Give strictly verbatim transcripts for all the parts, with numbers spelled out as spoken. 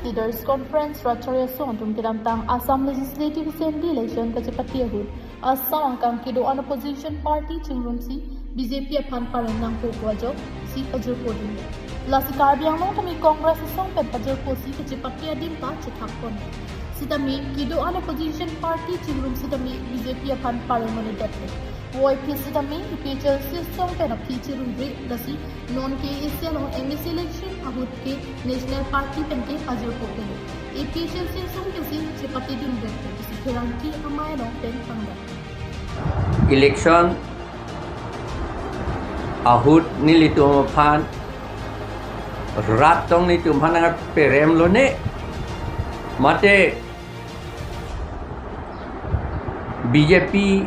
Leaders Conference rat chari asong atum kedamtang Assam Legislative Assembly election kachepate ahut Assam angkang kedo-an opposition party chingrumsi B J P aphan pareng nangpo pu ajoksi pajirpo dun. Lasi Karbi Anglong tame Congress asong pen pajirposi kachepate adim ta chethakpon. Sitame kedo-an opposition party chingrum sitame B J P aphan pareng mane det. Voi phi sitame A P H L C asong pen aphi chirumre, lasi non ke isi along M A C election ahut ke National Party pen ke pajirpo pen A P H L C asong ke si chepate dun vet isi pherangke amei along pen pangdak. Election ahut nelitum aphan rat tong nelitum aphan nangperem lone, mate B J P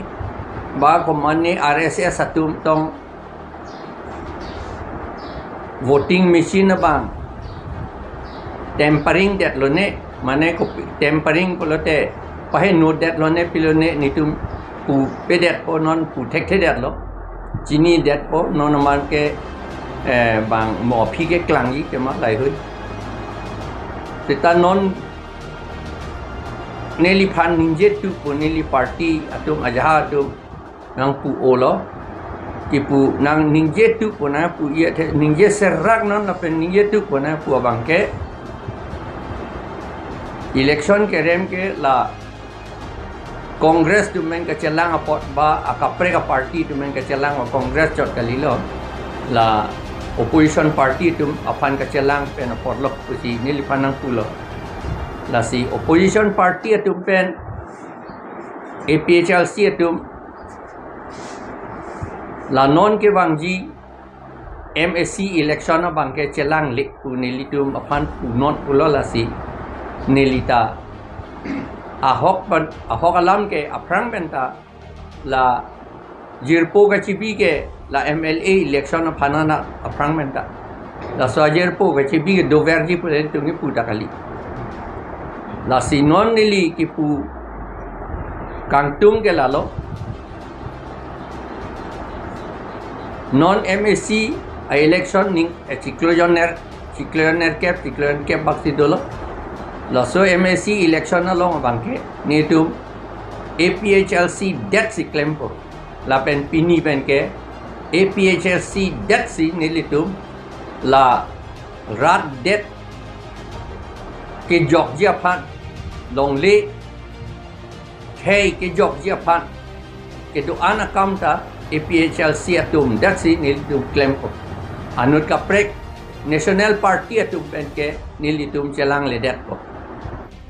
ba komane R S S atum tong voting machine abang tampering det lone, mane kopi tampering pulote paheno det lone pilone nelitum pu pedet po, non pu thekthedet lo, chini det po, non aman ke eh, bang mo aphi ke klangji tema lahei hui. Seta non neliphan ningje tu pu, neli party atum ajaha atum nangpu-o lo. Kipu nang ningje tu pu nangpu, iya the ningje serak non lapen ningje tu pu nangpu abang ke election kerem ke la Congress atum pen kachelang apot ba akaprek aparty atum pen kachelang, ba Congress chot kalilo, la opposition party atum aphan kachelang pen apot lo pusi neliphan nangpulo. Lasi opposition party atum pen A P H L C atum la non kevangji M A C election abang ke chelangle pu nelitum aphan punon pulo, lasi nelita ahok pen, ahok alam ke aphrang penta la jirpo kachebi ke la M L A election aphan ana aphrang penta. Laso ajirpo kachebi ke doverji pu nelitum kipu ta kali. Lasi non neli kipu kangtung ke lalo. Non M A C a-election ning, eh, chiklo jon ner, chiklo jon nerkep, chiklo jon kep bak si dolo. Laso M A C election along abang ke nelitum A P H L C det si klempo. Lapen pini pen ke A P H L C det si nelitum la rat det kejokji aphan, longle khei kejokji aphan kedo-an akam ta A P H L C atum det si nelitum klempo. Anut kaprek National Party atum pen ke nelitum chelangledetpo.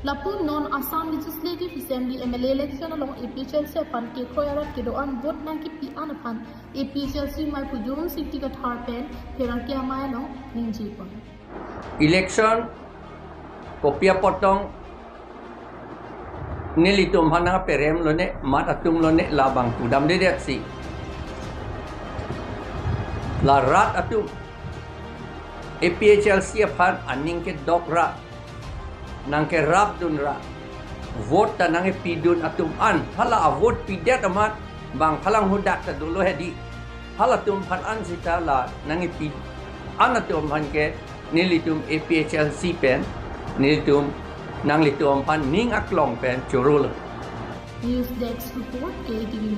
Lapu non Assam Legislative Assembly M L A election along A P H L C aphan kekroi arat kedo-an vote nangkepi an aphan A P H L C amei pu Jurong Singti Kathar pen pherangke amei along ningjepon. Election kopi apot tong nelitum aphan nangperem lone, mat atum lone, labang pudamdedet si la rat atum A P H L C aphan aning kedok ra, nangkerapdun ra, vote ta nangkepidun atum an, hala avote pidet amat bang phalang hadak ta dolo hedi. Halatum aphan an seta la nangkepi an atum aphan ke nelitum A P H L C pen nelitum nanglitum aphan ning aklong pen chorolo. News Desk Report, K T V.